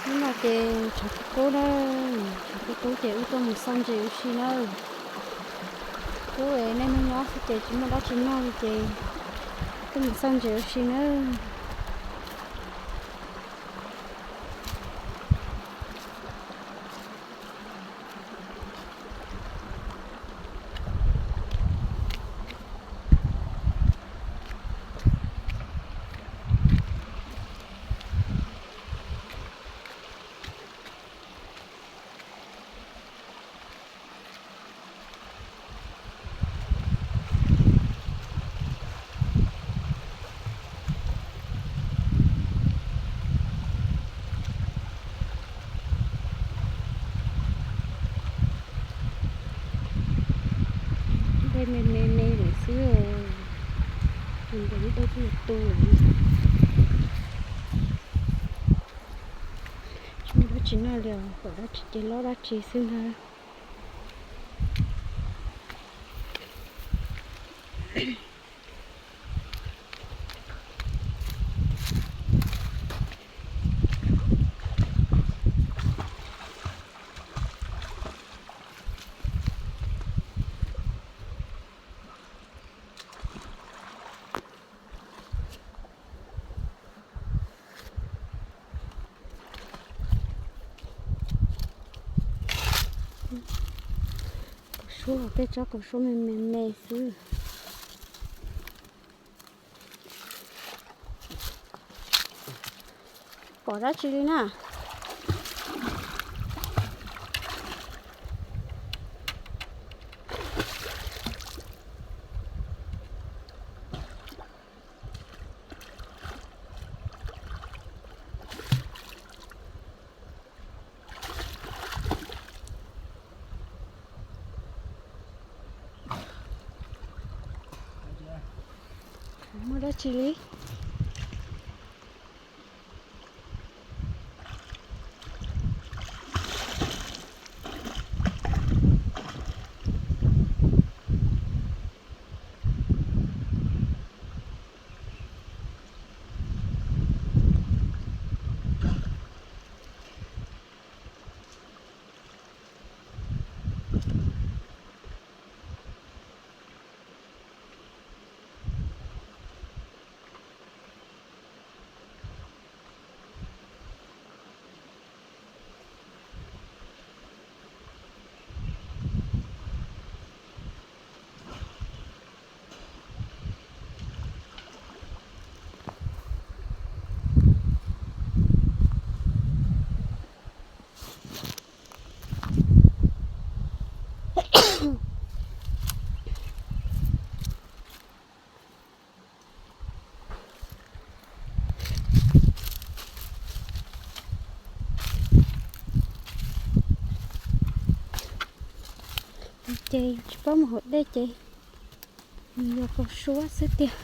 Hnub no ces tshav kub kub na, tshav kub kub ces wb tuaj mus xauj ntses ua si na. Kuv nej neeg nyob xwb ces tsis muaj dab tsi noj li ces tuaj mus xauj ntses ua si na. Dej me me me lawm xwb, nws ntev dej twb tu lawm. Tsis muaj dab tsi noj li, pom dab tsi ces lob dab tsi xwb ntag. Kaus suab, tej tsob kaus suab me me me xwb. Pom dab tsi li na? Muaj dab tsi li? Ces tsis paub mus hauv dej ces nws yog kaus suab xwb tiag.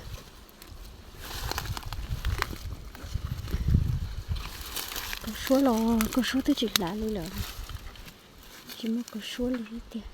Kaus suab los kaus suab twb tsis hlav li lawm, tsis muaj kaus suab li tiag.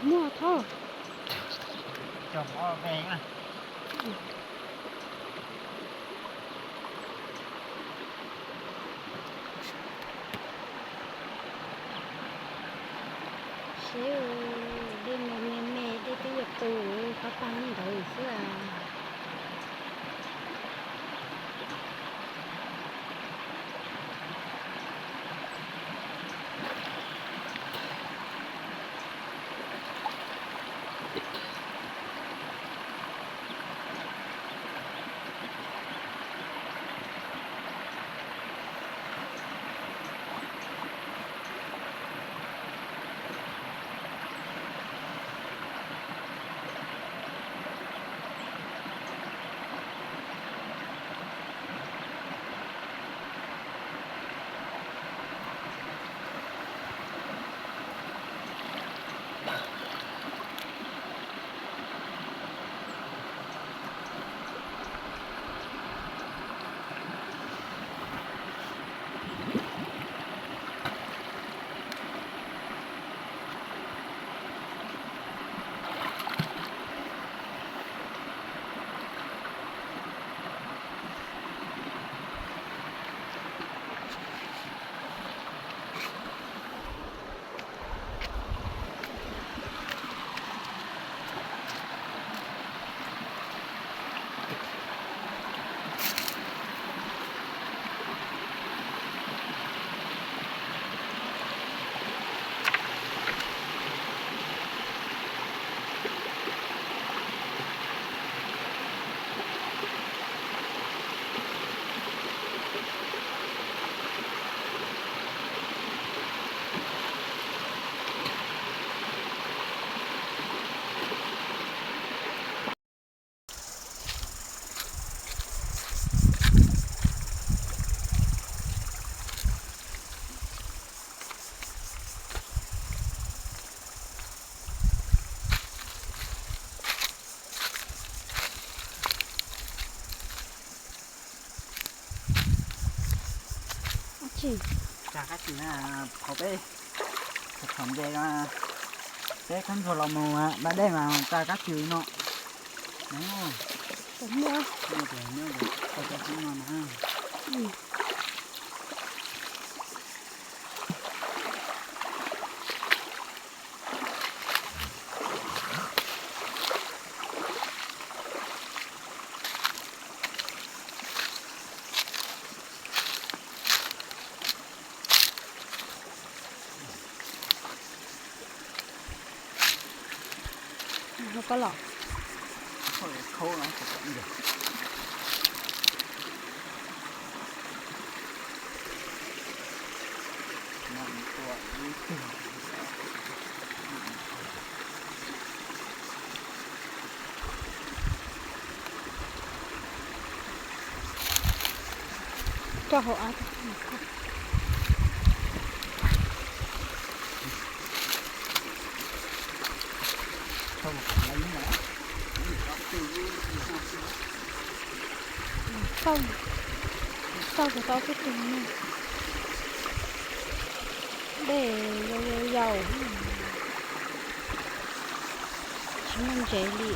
Muaj thauj. Siv, dej me me me, dej twb yuav tu, qab pag ntawd xwb as. Tsa kab tswm na, qhov peb, qhov nce, peb qab ntsuag los mus da dej mas tsa kab tswm no. Muaj, muaj, muaj, no na. Koj los. Rau hauv av. Tau, tau tib tug no. Dej yau yau yau. Tsis muaj ntses li,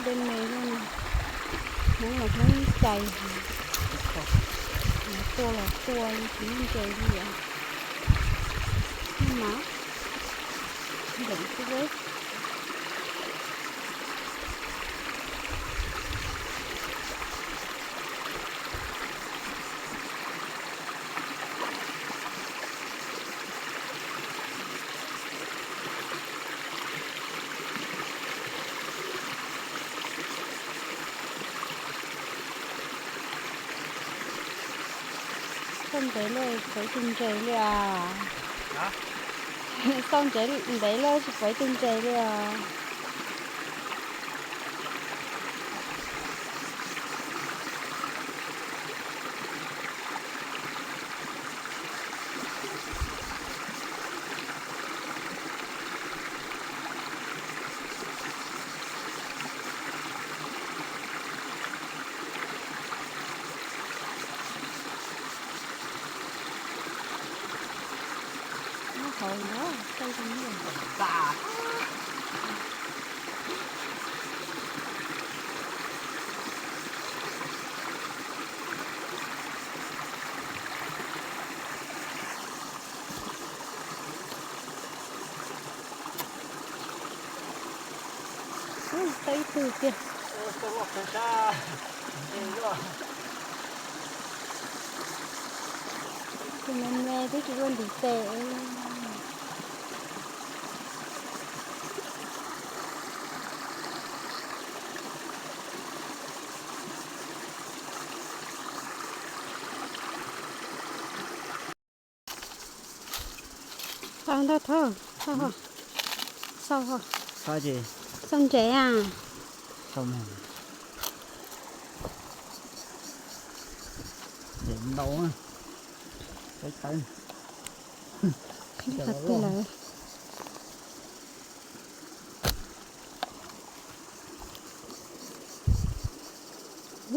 dej me, Hmoob los Hmoob cais, tua los tua li, tsis muaj ntses li. Mas ntev xwb. Xauj ntev lawm tsis pom ib tug ntses li as. Xauj ntev lawm tsis pom ib tug ntses li as. Nyob hauv no, tau zoo li ntag. Tau ib tug tiag. Tus me me twb tsis ua ntim tes. Tau ntau thawj, xauj, xauj ntsev a. Ntsev ntau, tawb tawb. Qhov twg lawm?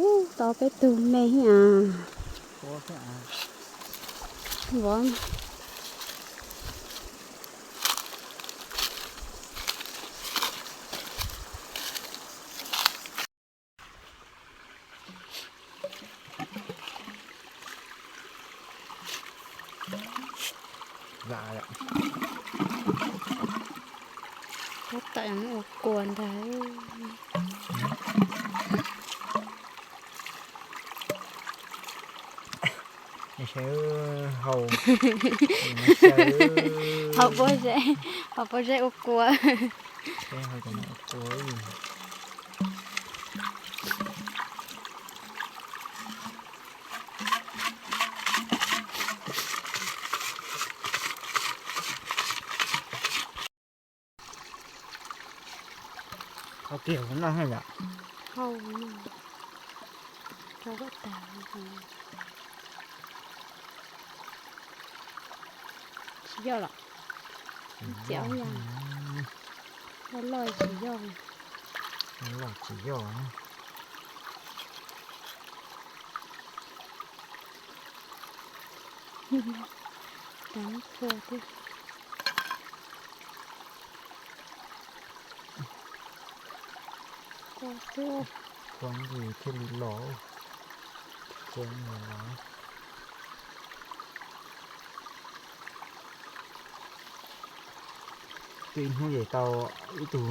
Ub, tau peb tug me thiab. Vov. Tab tom ua kua ntag. Hau, hau pob zeb, hau pob zeb ua kua. Hau kiag hauv no yom. Hau no, rau lub tas. Tsis yog los? Txiav yog. Loj loj tsis yog. Loj tsis yog. Tau phua thiab. Kua twb, kua ntsis thiaj li los, kua ntsis los. Twb ib hnub ces tau ib tug,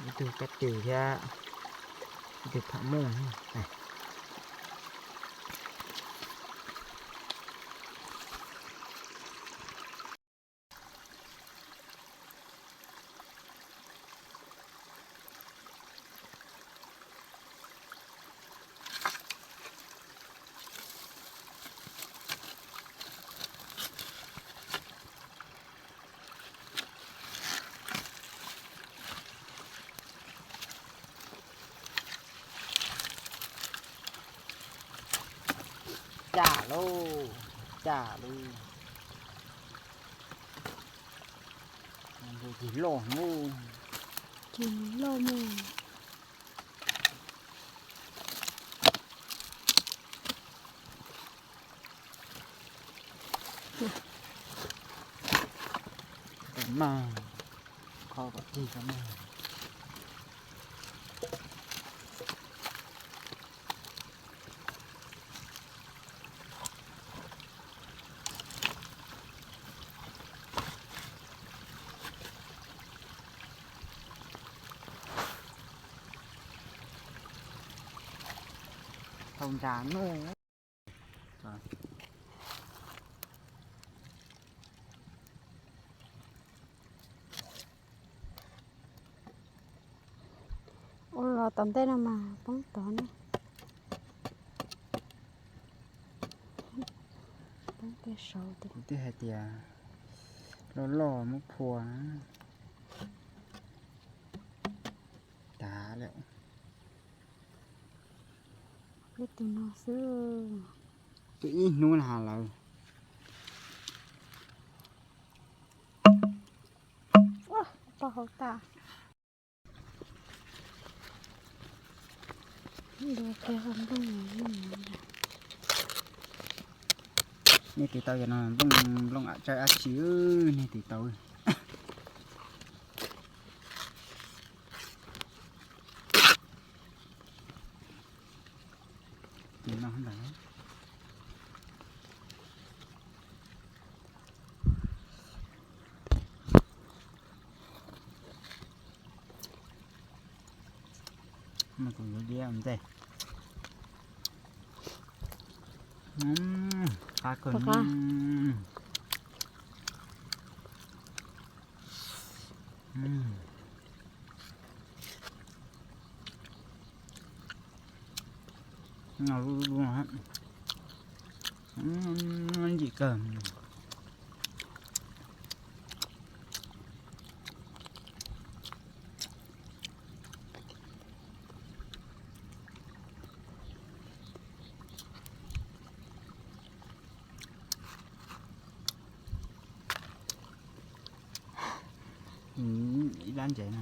ib tug kab tis thiab ib tug pham muj. Caj lauj, caj lauj. Cig loj mus, cig loj mus. Kom mag, kho kom cig kom mag. Tau ntsa nuj. Ua los tom ntej no mas poob tod ne. Poob tej saud tias, kuv twb hais tias loj loj muab phua na. Tag lawm. Peb tus no xwb. Twb ib hnub na lawm. Poj hauv tas. Nej tiv tau yog no nplooj, nplooj am tsawb dab tsi, nej tiv tau. Tiv no ntag. Liab ntej. Qab kawg. Ntsim kawg. Ib lab ntses no.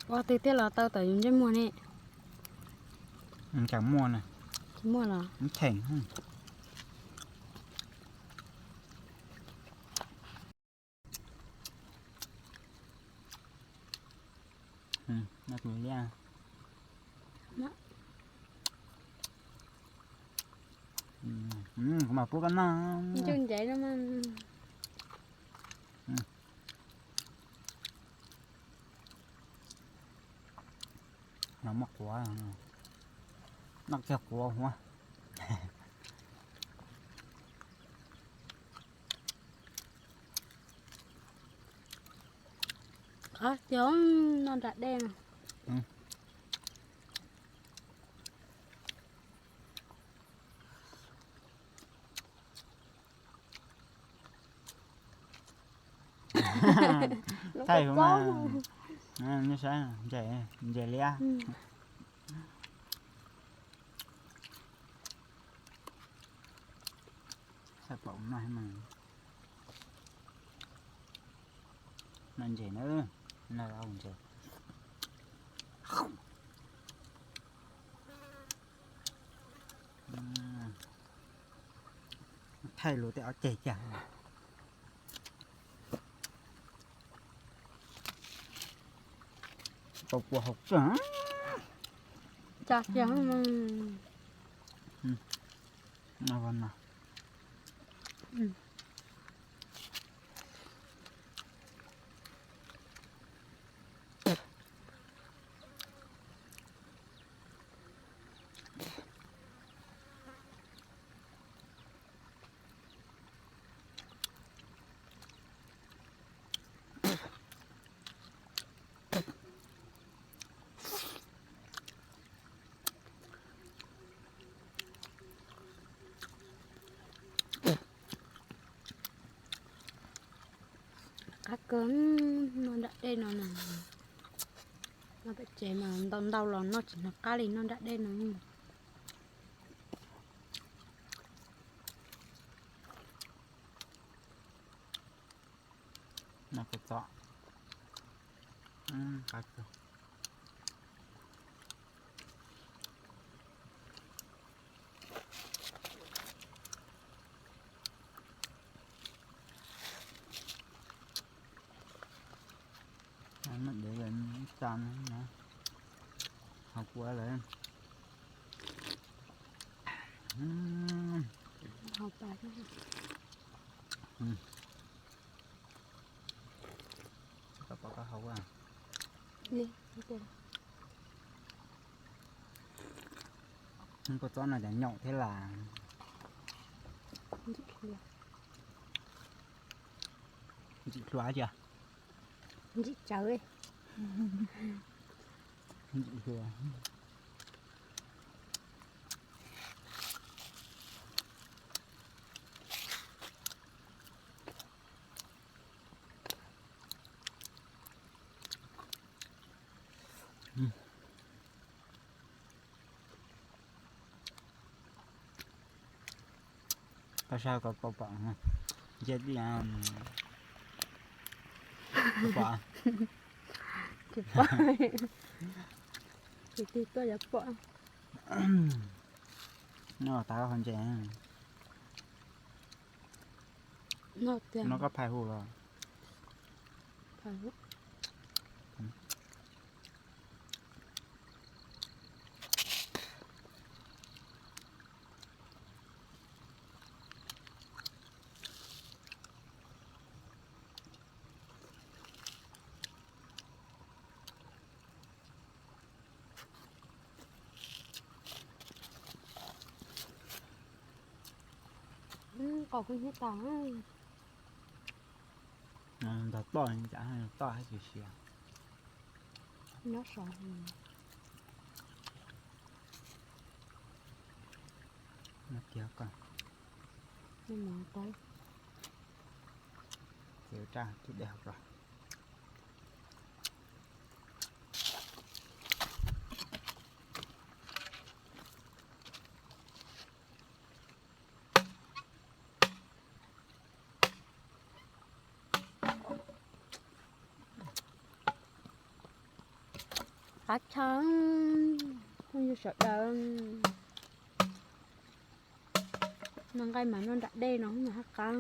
Ua twg thiaj los tau tom yus ntsej muag ne? Tsis muaj los? Kuv mam pub koj noj. Ntsees ntsees no mas. Los muaj quav, noj kiag quav huab. Qab tiag, noj nram dej no. Thaij huv mas, nej saib, ntses liab. Thaij pom no mas, no ntses na, no ntses. Thaij luag tej ob ceg cas. Tau kua hauv tsuag. Cas kiag no. Qab kawg, noj nram dej no na. Noj pem tsev mas ntau ntau los noj tsis hnov qab li, noj nram dej no. Noj kua txob. Muab dev lawm, ib txo no hauv kua lawm. Koj pom koj hauv. Kua txob no cas nyaum thiab las. Ntsim hlua tiag. Ntsim tsawv. Ntsim hlua. Koj saib koj pom, nce tij, pom. Tsis pom. Tsis tig tuaj yuav pom. Noj tas koj qhov ntses. No koj phais hu los? Qos kuj hnyiab tas. Ntog toj, cas toj hab tsis siav. Nyob saud. Nyob kiag ko. Ces raj tib dej hauv ko. Qab tshaj, phooj ywg sawv daws. Noj nqaij mas noj nram dej no mas haj qab.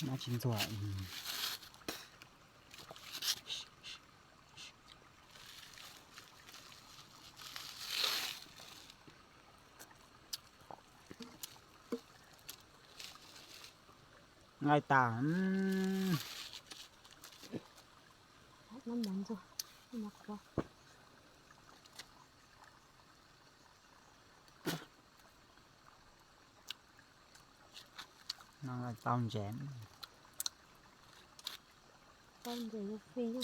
Maj tsis ntxuag. Nqaij tas. Noj tau ntses. Tau ntses yuav fij.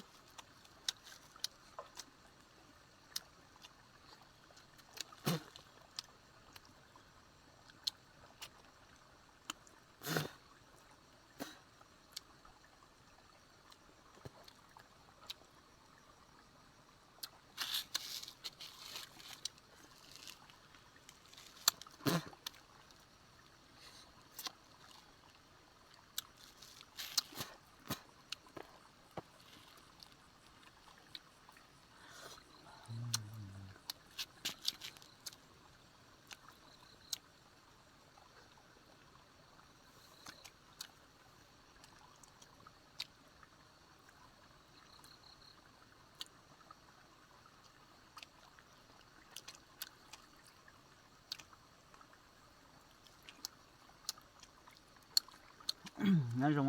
Nyob zoo,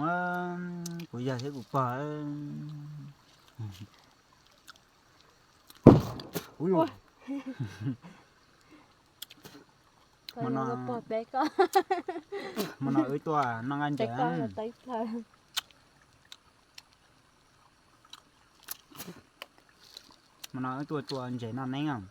kuv yawg thiab kuv pog. Hmo no wb tuaj noj nqaij ntses. Hmo no wb tuaj tua ntses noj neeb os.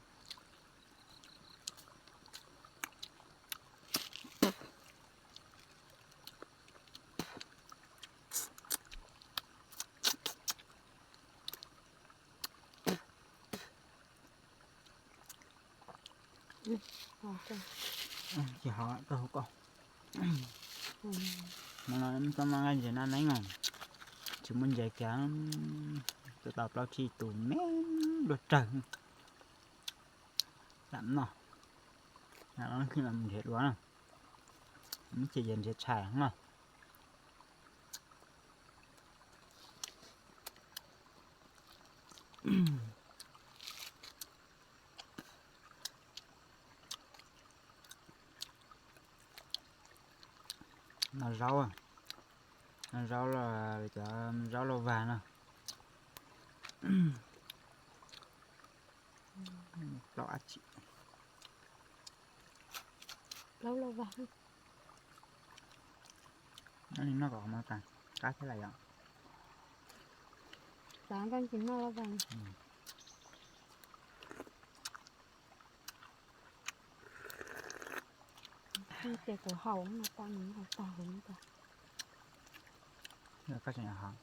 Tsis hov koj hu koj. Koj nqa ntses na neeb os, tsis muaj ntses kiag, tua tau plaub tsib tus me luaj rawg. Tam noj, ntses dua na, ib ce ces ntses tshais no. No zaub, no zaub los cov zaub lauj vag no. Plaub dab tsi? Plaub lauj vag. Noj li noj kom qab thiab lawm yom. Xav koj tsis noj lauj vag. Ces kuv haus no tau, nws haus tag huv no tau. Koj tseem haus.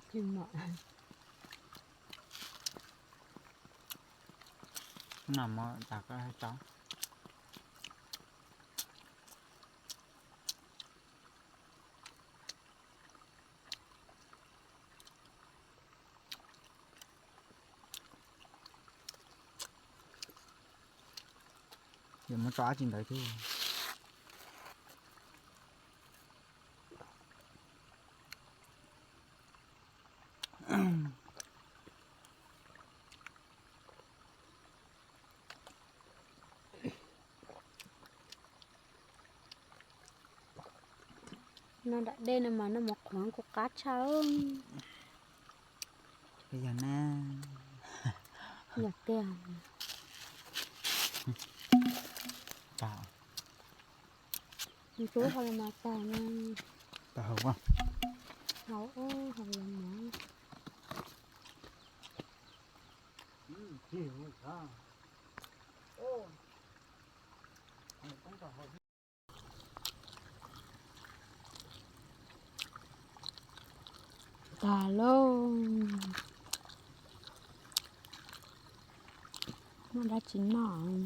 Tsis mam. Noj mov tas koj tso. Yuav muab tso dab tsi ntawd thiab. No nram dej no mas noj mov qhuav kuj qab tshaj. Yog na. Yog tiag. Tag. Nws rub hau los mas tag na. Tag hau. Hau, hau los mas. Tag lauj. Muaj dab tsi noj?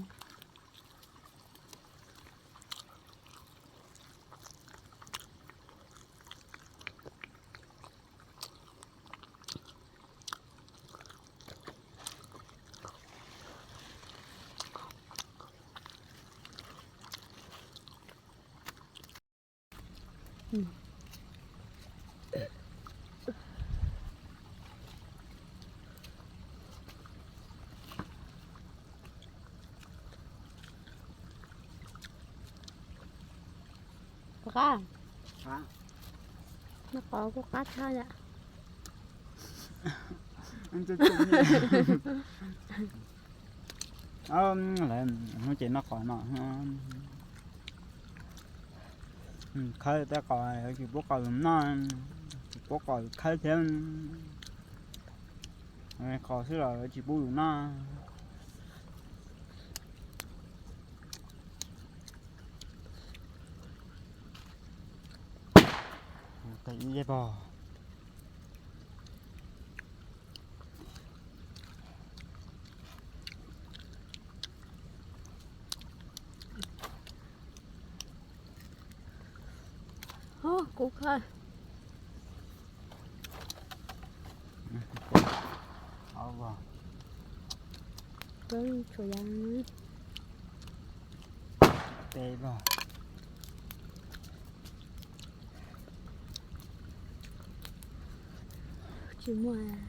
Qab. Noj qos kuj qab tshaj yom. Lawv hnub ces noj qos no. Khawb tej qos tsis pub qos yus noj, tsis pub qos yus khawb thiab. Qos xwb los tsis pub yus noj. Ib yej pog. Kuv kha. Peb vog. Tsis muaj.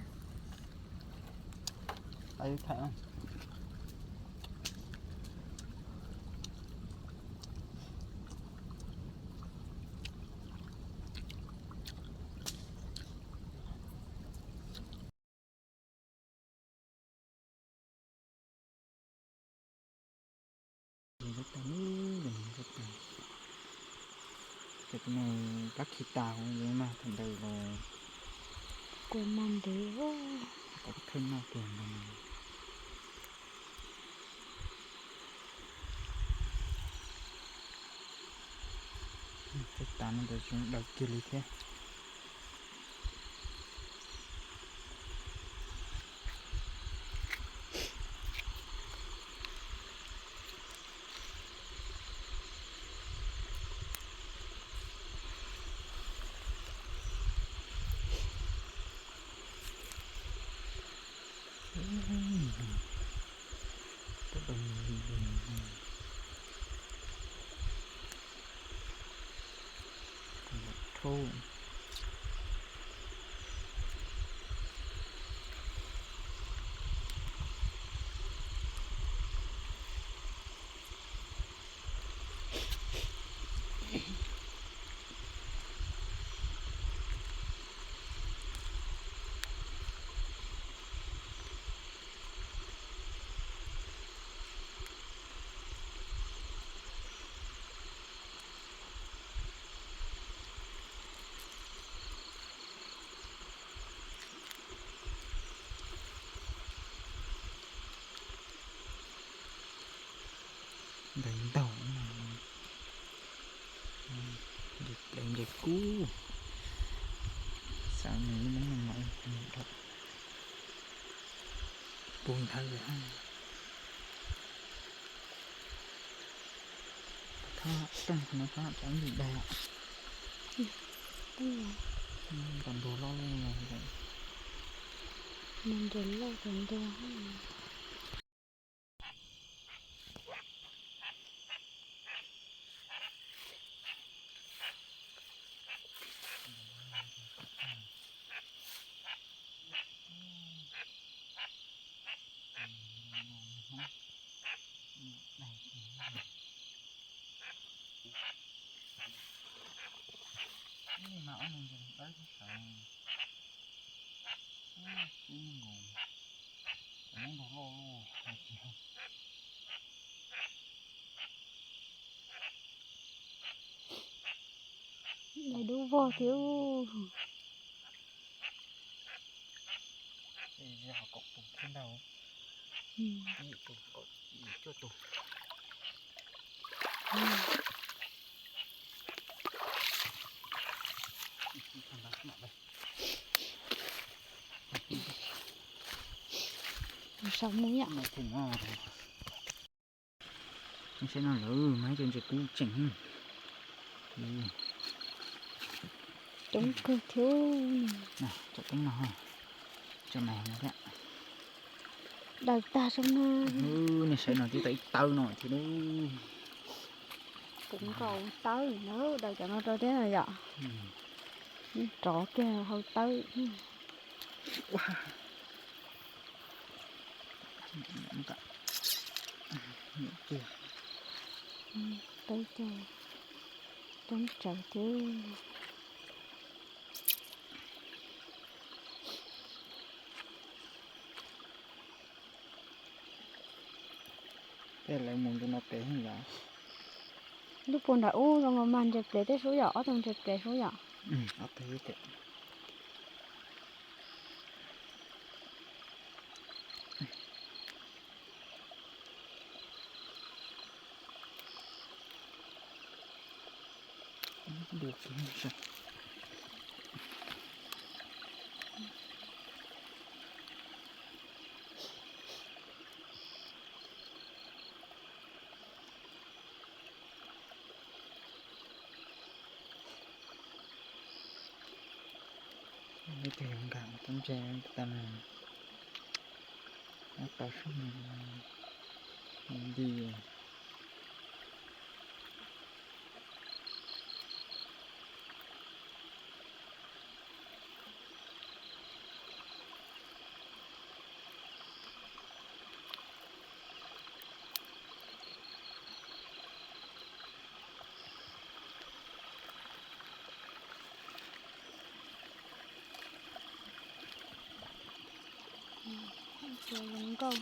Ces tus no kab khi tas, mas thaum ntawd los kua mas ntev, koj thwj noj kiag ntawd. Tej tas no ntawd tseem daws kiag li thiab. Nplaim ntaug, nplaim ntseg kub, xav nws lub moob no mas puag ntawd. Thab teej no thab cov ntsis dag. Cov ntuag loj loj. Ntuag loj cov ntuag. Dub vog thiab. Sau mus yom. Saib no lawm mas cov ntses kub tseem coob kawg thiab. Tsom teeb no, tsom mas no thiab. Daws tag zoo na. Nej saib no twb tau ib tawb no thiab. Puv nkaus tawb na, daws cov no rau thiab no yom. Rov kiag hau tawb. Tawb coob tsawv thiab. Tej lawv mus ntu no pem yom. Lub puag nram ub zoo los mag ntses plev tej sub yom, ob tug ntses plev sub yom. Ob tug ib teg. Ib tug yuav nkag tsob ntse tas na, tau sab nti. Cov zoo nkauj.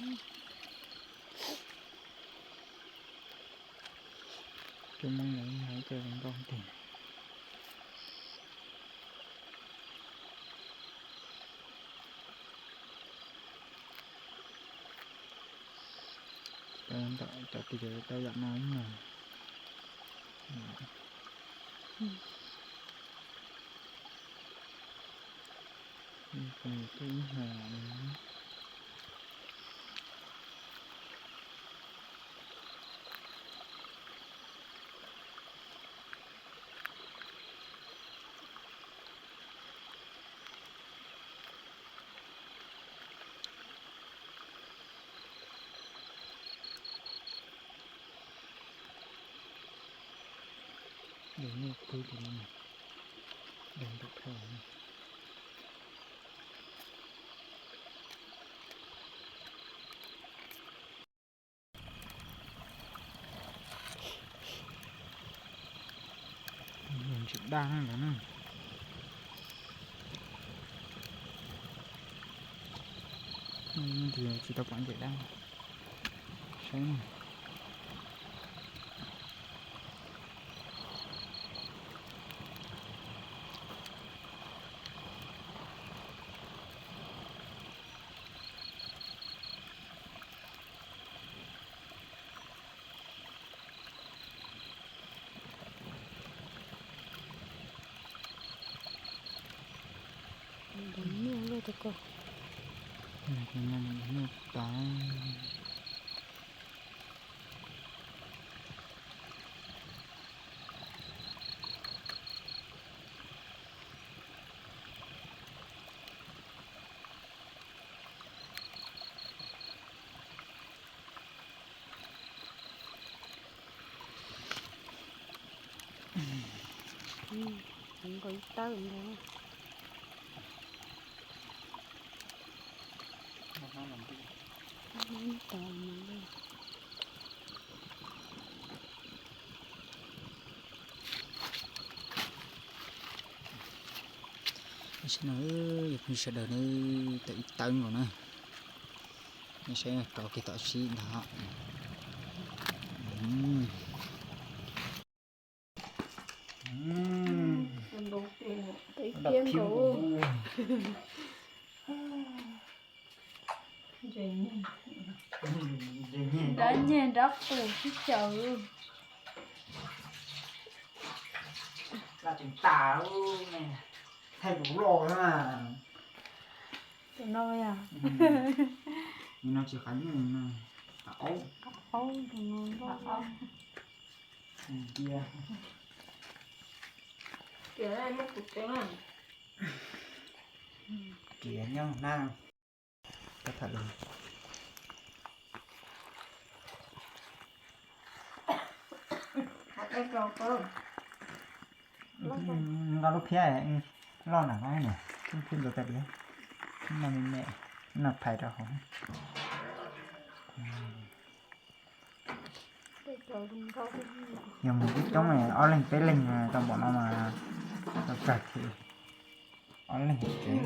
Cov Hmoob no yog cov zoo nkauj tiag. Cov ntawm cov twg cov tau yam no mas. Nyuj qwb li no, deeg ntawm dhau. Ntsis daj ntawd na. Tsis tau pom ntsis daj. Saib. Nyuj tod. Nkaus ib tawb ntag. Tam sim no yog phooj ywg sawv daws ne, tau ib tawb nkaus na. Nej saib rov kiag tom sib ntag. Tau ib tiab nkaus. Nrab nyiag nrab qus sib caum. Laj tseem tas, thaij tus loj na. Tus no yog, tus no tsis qab nyuj no, qab aub. Aub, tus no loj. Cia, cia nyob na. Nqa lub phiab loj na, nqa niam, phij ntxuav tas diav, no me me, no phais rau hauv. Yog mus coob coob, ob leeg peb leeg tau npaum no mas tau tsawg thiab. Ob leeg tsev.